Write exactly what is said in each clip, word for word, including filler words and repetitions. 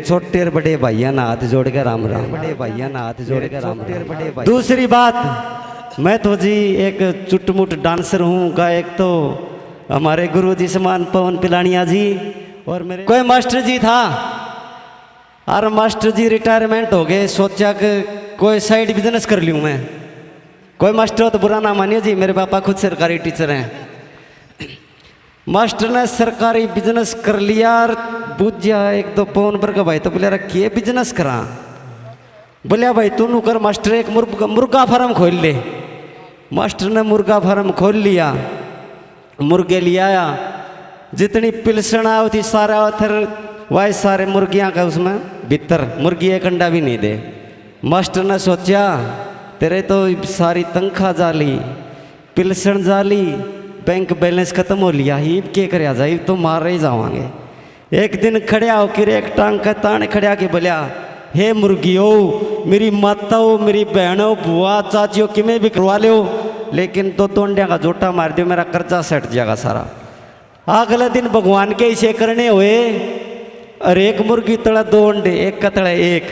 छोटे और बड़े भाइयां ना हाथ जोड़ के राम राम। बड़े भाइयां ना हाथ जोड़ के राम राम। दूसरी बात, मैं तो जी एक चुटमुट डांसर हूँ, गायक तो हमारे गुरु जी समान पवन पिलानिया जी और मेरे कोई मास्टर जी था, और मास्टर जी रिटायरमेंट हो गए, सोचा कि कोई साइड बिजनेस कर लूँ मैं। कोई मास्टर हो तो बुरा ना मानियो जी, मेरे पापा खुद सरकारी टीचर हैं। मास्टर ने सरकारी बिजनेस कर लिया और बूझा एक दो पवन पर के भाई तो बोले, "रखिए बिजनेस करा।" बोलिया, "भाई तू नू कर मास्टर, एक मुर्ग-, मुर्गा फार्म खोल ले।" मास्टर ने मुर्गा फार्म खोल लिया, मुर्गे ले आया, जितनी पिलसण आव थी सारा थर वाई सारे मुर्गियां का उसमें भीतर, मुर्गी एक अंडा भी नहीं दे। मास्टर ने सोचा, "तेरे तो सारी तनख्वाह जा ली, पिलसण जा ली, बैंक बैलेंस खत्म हो लिया, इब के करया जाए, इब तो मारे ही जावांगे।" एक दिन खड़्या होकर एक टांग का तान खड़्या के बोल्या, "हे मुर्गियो, मेरी माता हो, मेरी बहन हो, बुआ, चाची हो, किमें भी करवा लो, लेकिन दो तोंडिया का जोटा मार दियो, मेरा कर्जा सट जाएगा सारा।" अगले दिन भगवान के इसे करने हुए, और एक मुर्गी तले दो अंडे, एक का तले एक।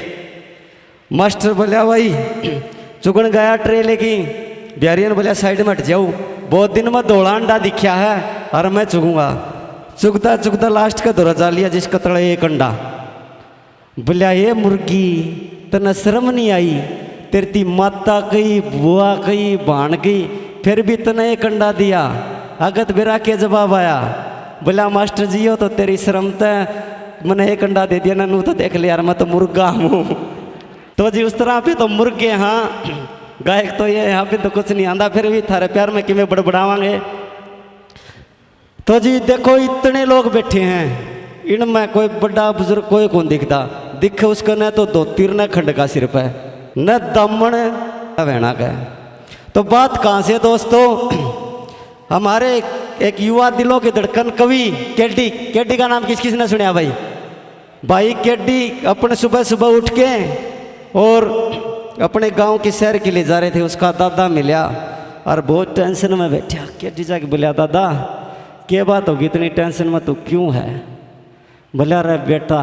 मास्टर बोल्या, "भाई, चुगण गया ट्रे लेके।" बिहारिया ने बोल्या, "साइड में हट जाओ, बहुत दिन में धोला अंडा दिखा है और मैं चुगूंगा।" चुगता चुगता लास्ट का धोरा जा लिया, जिसका तले एक अंडा। बोल्या, "ये मुर्गी, तन्ने शर्म नहीं आई? तेरी ती माता कही, बुआ कही, भाण कही, फिर भी तन्ने एक अंडा दिया। अगत बेरा के जवाब आया?" बोल्या, "मास्टर जी, यो तो तेरी शर्म तै मन्ने एक अंडा दे दिया ना, नू तो देख ले यार, मैं तो मुर्गा हूँ।" तो जी उस तरह पे तो मुर्गे हाँ, गायक तो ये यहाँ पे तो कुछ नहीं आंदा, फिर भी थारे प्यार में किमें बड़बड़ावांगे। तो जी देखो, इतने लोग बैठे हैं, इनमें कोई बड़ा बुजुर्ग कोई कौन दिखता, दिखे उसको न तो धोती न खंड का सिर पे, न दामन न वेणा का। तो बात कहाँ से दोस्तों, हमारे एक युवा दिलों की धड़कन कवि केडी, केडी का नाम किस किस ने सुना भाई? भाई केडी अपने सुबह सुबह उठ के और अपने गांव के शहर के लिए जा रहे थे, उसका दादा मिला और बहुत टेंशन में बैठा। केडी जाके बोला, "दादा, क्या बात होगी, इतनी टेंशन में तू क्यों है?" बोला, "अरे बेटा,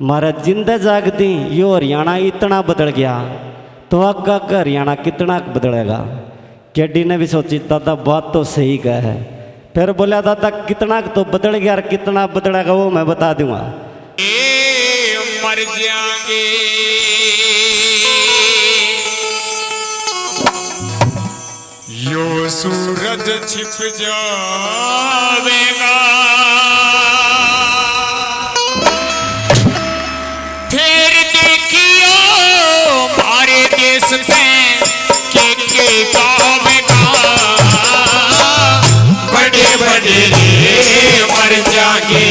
म्हारे जिंदे जागती यो हरियाणा इतना बदल गया, तो आगे आगे हरियाणा कितना बदलेगा?" केडी ने भी सोची, "दादा, बात तो सही कह है।" फिर बोला, "दादा, कितना तो बदल गया और कितना बदलेगा, वो मैं बता दूंगा।" ए, मर जाएंगे। यो सूरज छिप जावेगा, फिर देखियो म्हारे देश में के के गावेगा। बड़े बड़े रे मर जाएंगे,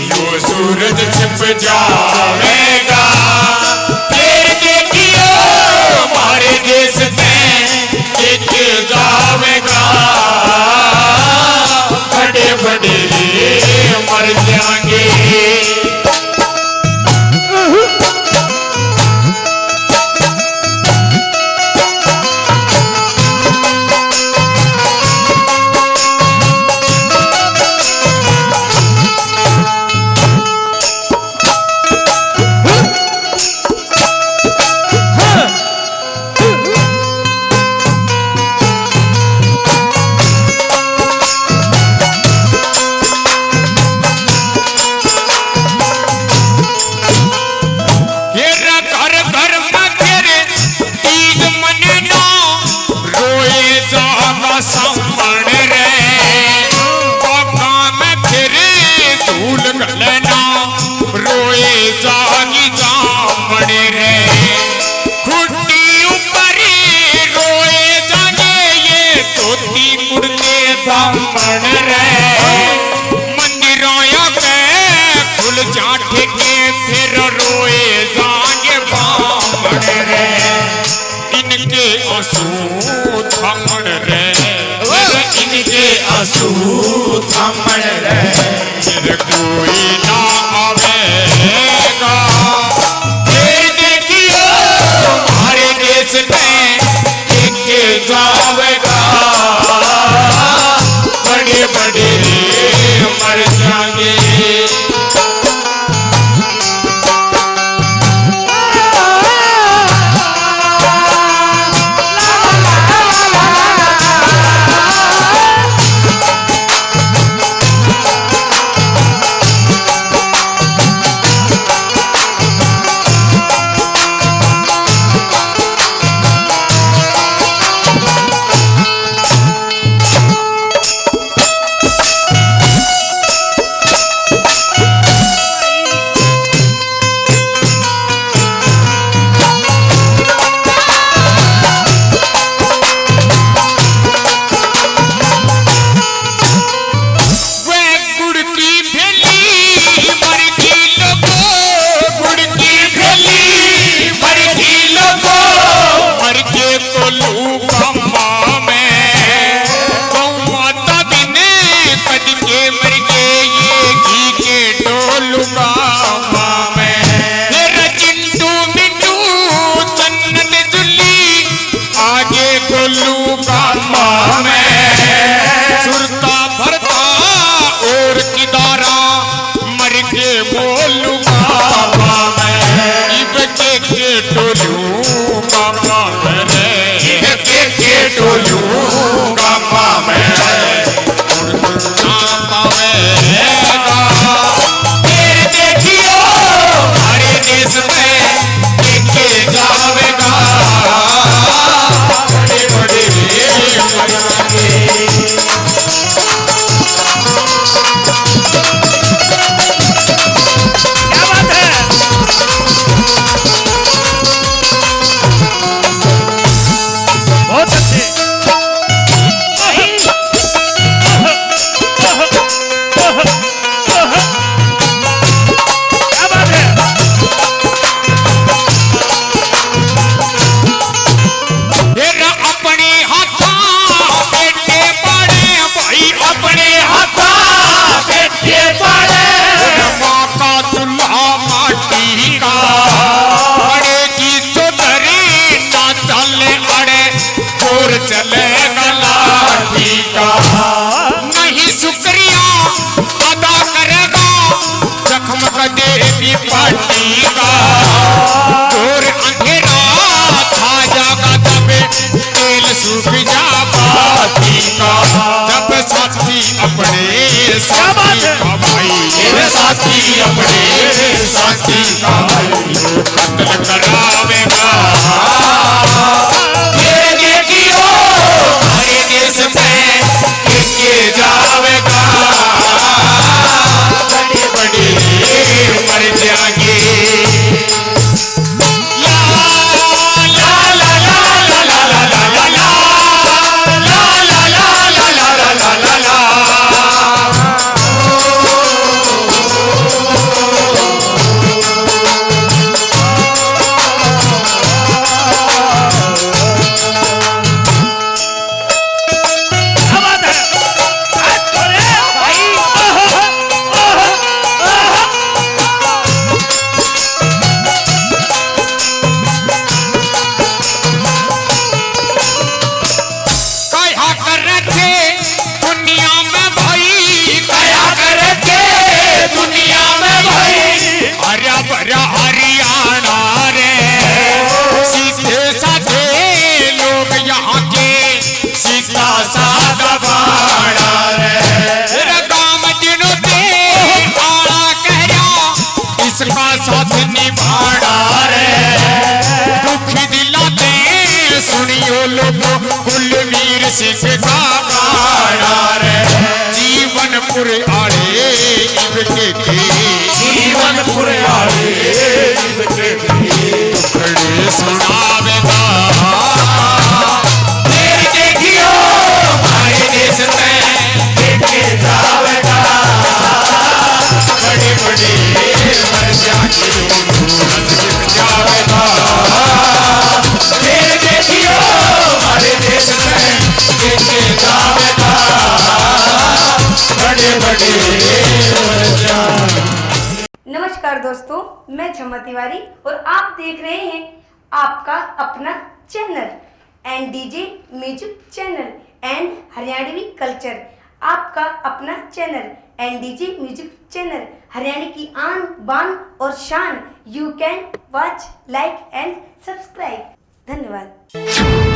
यो सूरज छिप जावेगा। फिर देखियो म्हारे देश में एक जावेगा, बड़े बड़े मर जाएंगे। तेरा घर घर में तेरे तीज मने ना, रोए जागा सामण रे। बागा में तेरे धूल घले ना, रोए जागी जामण रे। खुट्टी ऊपर रोए जागे ये धोती कुर्ते दामण रे। मंदिरों के खुल जा ठेके फिर रोए जागे बामण रे। इनके आंसू थामण रे, इनके आंसू थामण रे। फिर कोई ना आवेगा, फिर देखियो हमारे देश में एक जावेगा। बड़े बड़े मर जाएंगे। पार्टी का। घोर अंधेरा छा जागा जब तेल सूख जा बाती का। जब साथी अपने साथी का भाई, ये साथी अपने साथी का भाई, कत्ल करावेगा। ये देखियो, ये देश में किसके जावेगा। बड़ी बड़ी मर जाएंगे। कहा कर रखे दुनिया में भाई, कहा कर रखे दुनिया में भाई। हरा भरा हरियाणा रे, सीधे साधे लोग यहाँ के, सीधा साधा बाणा रे। तेरा काम दिनों ते आला कह रहा, इसका साथ निभाना रे। दुखी दिलाते सुनियो लोगों, कुलवीर सिंह का गाना रे। जीवनपुर आले इब के थे, जीवनपुर आले इब के थे, खड़े सुनावेगा। ये देखियो, हमारे देश में देखे जावेगा। बड़े बड़े मर जाके जावेगा। ये देखियो, हमारे देश में देखे जावेगा। बड़े बड़े मर जा। नमस्कार दोस्तों, मैं छमा तिवारी और आप देख रहे हैं आपका अपना channel NDJ music channel and Haryanvi कल्चर। आपका अपना channel NDJ music channel, Haryana की आन बान और शान। You can watch, like and subscribe. धन्यवाद।